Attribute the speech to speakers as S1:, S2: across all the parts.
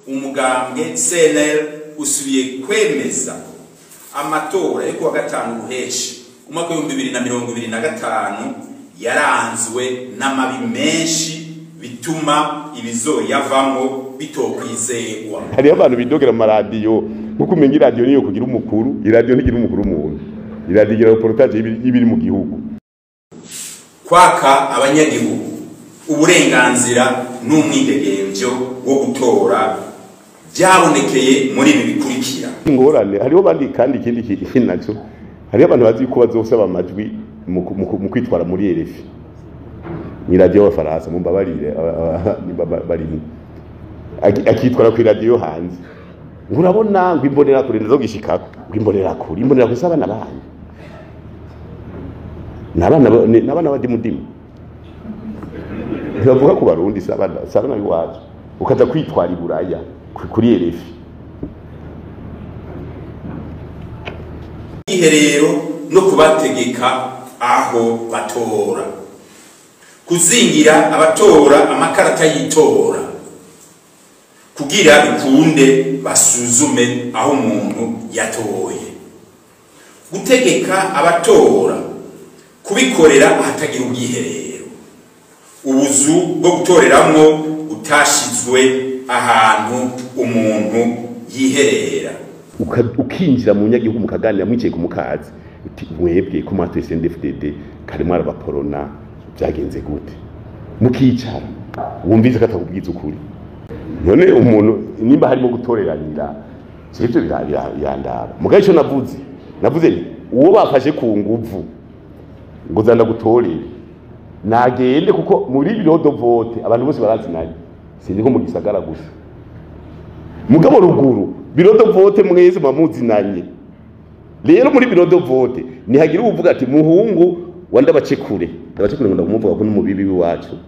S1: Umugambwe CNL usubiye kwemeza ko amatora yo kuwa gatanu Ruheshi umwaka w'2025 yaranzwe n'amabi menshi, bituma ibizoyavamwo bitokwizegwa.
S2: Hariho abantu bidogera mu maradiyo, nkuko umenga iradiyo niyo kugira umukuru. Iradiyo ntigira umukuru umuntu, iradiyo igira reportage y'ibiri mu gihugu.
S1: Kwaka abanyagihugu uburenganzira n'umwidegemvyo wo gutora byabonekeye muri ibi bikurikira.
S2: Ingorane hariho bandi, kandi ikindi kintu naco, hariho abantu bazi ko bazosaba amajwi mu kwitwara muri RFI, ni radiyo y'Abafaransa, mumbabarire nimba barimo, akitwara ku iradiyo hanze ngo urabona ngo imbonera kure ndazogishikako, ngo imbonera kure, imbonera kure s'abana banyu, n'abana b'adimudimu ntibavuga ku Barundi, s'abana b'iwacu, ukaza kwitwara i Buraya kuri RFI.
S1: Ubwiherero no kubategeka aho batora, kuzingira abatora amakarata y'itora kugira bikunde basuzume aho umuntu yatoye, gutegeka abatora kubikorera ahatagira ubwiherero, ubuzu bwo gutoreramwo utashizwe ahantu umuntu yiherera.
S2: Ukinjira mu nyagihugu mukaganira mwicaye ku mukazi, uti mwebwe ko mwatoye CNDD-FDD kare mwarabaporona byagenze gute? Mukicara wumvise ko atakubwiza ukuri. None umuntu nimba harimo gutoreranira sivyo birandaba. Mugabo ico navuze nti uwo bafashe ku nguvu ngo zanda gutorere nagende, kuko muri bureau de vote abantu bose barazinanye, sinzi nko mu gisagara gusa, mugabo ruguru bureau de vote mwese muzinanye. Rero muri bureau de vote nihagira uvuga ati muhungu wa Ndabacekure, Ndabacekure ngo ndamuvuga ko n'umubibi w'iwacu,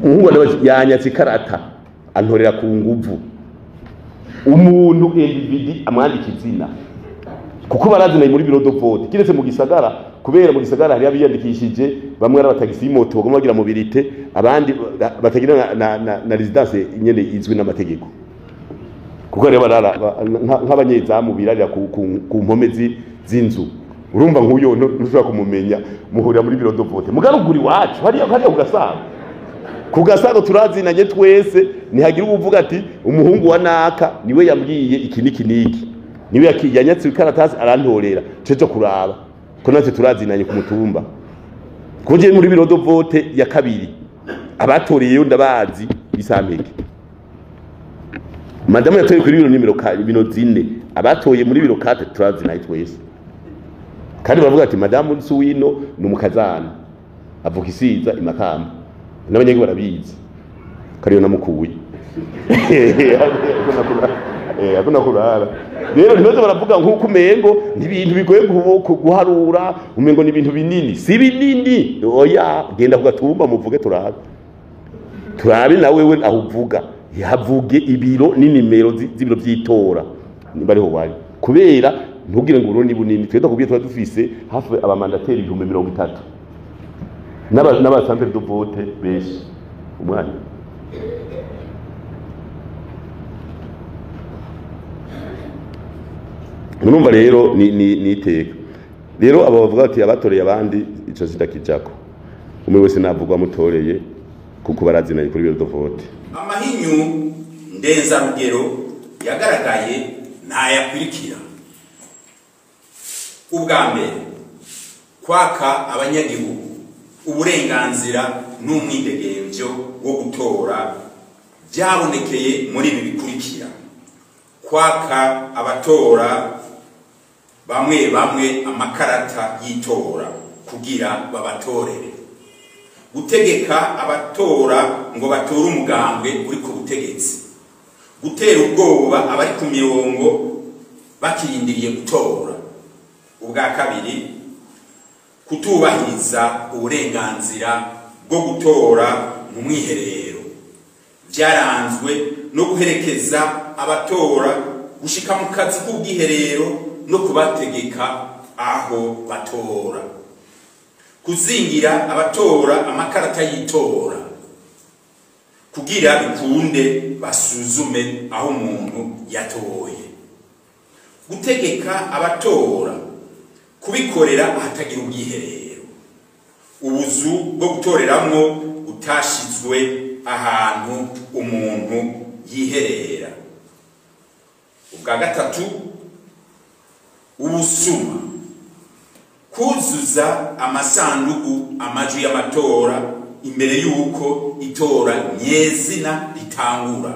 S2: muhungu wa Ndabacekure yanyatse ikarata antorera ku nguvu, umuntu individu amwandika izina, kuko barazinanye muri bureau de vote, kiretse mu gisagara, kubera mu gisagara hari abiyandikishije bamwe ari abatagisi y'imoto bagomba bagira mobilité, abandi batagira na résidence nyene izwi n'amategeko, kuko rero barara nk'abanyezamu birarira ku mpome z'inzu, urumva nk'uyo ntushobora kumumenya, muhurira muri bureau de vote. Mugarugura iwacu hariya ku Gasago turazinanye twese, ntihagira uvuga ati umuhungu wa naka niwe yambwiye iki niki niki, niwe yanyatse ikaratasi arantorera, cejo kuraba ko natwe turazinanye ku mutumba, kuko je muri bureau de vote ya kabiri abatoreyeyo ndabazi bisampeke. Madamu yatoye kuri biro nimero bino zine, abatoye muri biro kate turazinanye twese, kandi baravuga ati madamu Suwino ni umukazana avuka isiza imakamba, n'abanyagihugu barabizi kariyo namukuye akunda kurara. Rero ntibaze baravuga nk'uko umengo ni ibintu bigoye guharura, umengo ni ibintu binini, si binini, oya genda ku gatumba muvuge turabe, turabe na wewe aho uvuga yavuge ibiro n'inimero z'ibiro by'itora nimba ariho wari, kubera ntugire ngo urundi bunini. Twe ndakubwiye tuba dufise hafi abamandateri 30,000 n'aba centre de vote benshi umwanya. Murumva rero ni iteka. Rero abo bavuga ati abatoreye abandi ico sindakijako, umwe wese navugwa amutoreye kuko barazinanye kuri bureau de vote.
S1: Amahinyu ndenzarugero yagaragaye ntayakurikira. Ubwa mbere, kwaka abanyagihugu uburenganzira n'umwidegemvyo wo gutora byabonekeye muri ibi bikurikira: kwaka abatora bamwe bamwe amakarata y'itora kugira babatorere, gutegeka abatora ngo batore umugambwe uri ku butegetsi, gutera ubwoba abari ku mirongo bakirindiriye gutora. Ubwa kabiri, kutubahiriza uburenganzira bwo gutora mu mwiherero byaranzwe no guherekeza abatora gushika mu kazi k'ubwiherero no kubategeka aho batora, kuzingira abatora amakarata y'itora kugira bikunde basuzume aho umuntu yatoye. Gutegeka abatora kubikorera ahatagira ubwiherero, ubuzu bwo gutoreramwo utashizwe ahantu umuntu yiherera. Ubwa gatatu, ubusuma, kuzuza amasandugu amajwi y'amatora imbere yuko itora nyezina ritangura,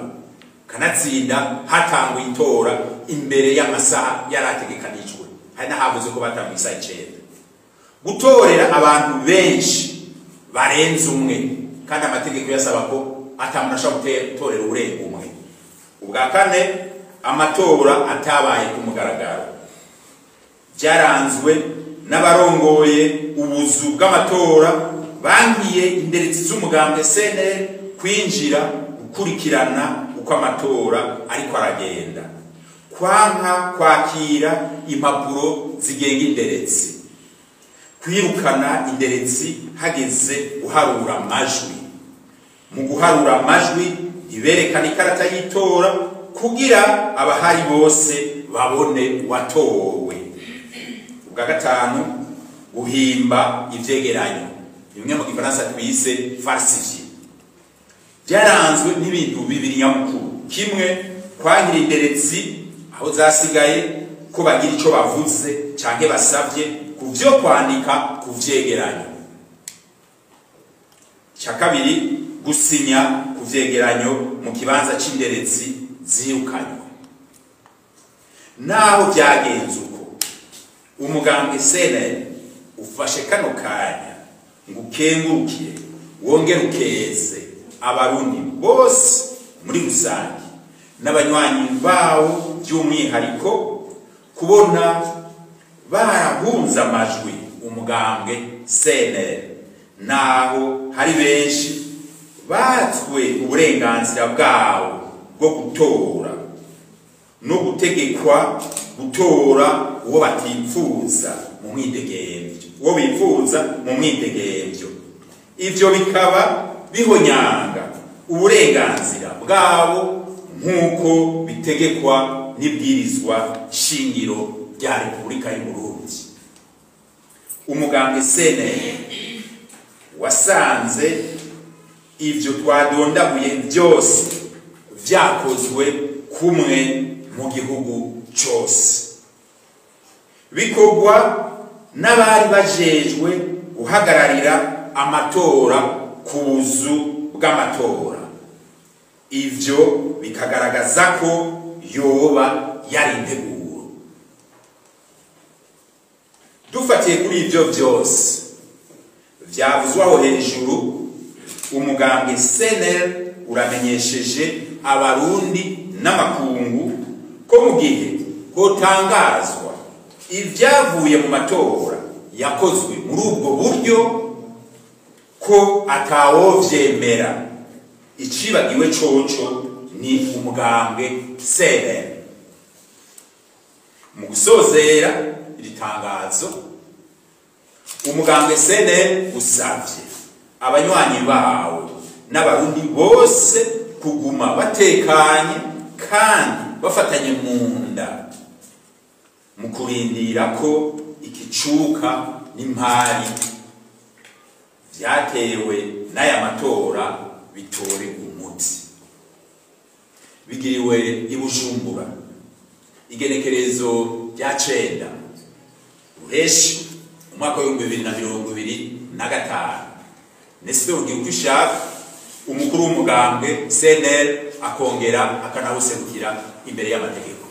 S1: kanatsinda hatangwa itora imbere y'amasaha yarategekanijwe, hari n'ahavuze ko batangwa isaha 9. Gutorera abantu benshi barenze umwe, kandi amategeko yasaba ko atamuntu ashobora gutorera urenga umwe. Ubwa kane, amatora atabaye ku mugaragaro, byaranzwe n'abarongoye ubuzu bw'amatora bangiye inderetsi z'umugambwe CNL kwinjira gukurikirana uko amatora ariko aragenda, kwanka kwakira impapuro zigenga inderetsi, kwirukana inderetsi hageze guharura amajwi. Mu guharura amajwi ntiberekana ikarata y'itora kugira abahari bose babone watowe. Ubwa gatanu, guhimba ivyegeranyo, bimwe mu gifaransa twise falsifier, byaranzwe n'ibintu bibiri nyamukuru. Kimwe, kwankira inderetsi aho zasigaye ko bagira ico bavuze canke basavye ku vyo kwandika ku vyegeranyo. Icya kabiri, gusinya ku vyegeranyo mu kibanza c'inderetsi zirukanywe. Naho byagenze uko, umugambwe CNL ufashe kano kanya ngo ukengurukiye wongere ukeze abarundi bose muri rusange n'abanywanyi bawo by'umwihariko kubona barahunze amajwi umugambwe CNL, naho hari benshi batswe uburenganzira bwawo bwo gutora no gutegekwa gutora uwo batipfuza mu mwidegemvyo, uwo bifuza mu mwidegemvyo. Ivyo bikaba bihonyanga uburenganzira bwabo nk'uko bitegekwa n'ibwirizwa shingiro rya Repubulika y'u Burundi. Umugambwe CNL wasanze ivyo twadondaguye byose vyakozwe kumwe mu gihugu cose, bikorwa n'abari bajejwe guhagararira amatora ku buzu bw'amatora. Ivyo bikagaragaza ko yoba yari integuro. Dufatiye kuri ivyo vyose vyavuzwe aho hejuru, umugambwe CNL uramenyesheje abarundi n'amakungu ko mu gihe hotangazwa ivyavuye mu matora yakozwe muri ubwo buryo ko atawovyemera. Icibagiwe coco ni umugambwe CNL. Mu gusozera iri tangazo, umugambwe CNL usavye abanywanyi bawo n'abarundi bose kuguma batekanye kandi bafatanye mu nda mu kurindira ko ikicuka n'impari vyatewe n'aya matora bitore umuti. Bigiriwe i Bujumbura igenekerezo rya 9 Ruheshi umwaka wa 2025. Nestor Girukishaka, umukuru w'umugambwe CNL, akongera akanawuserukira imbere y'amategeko.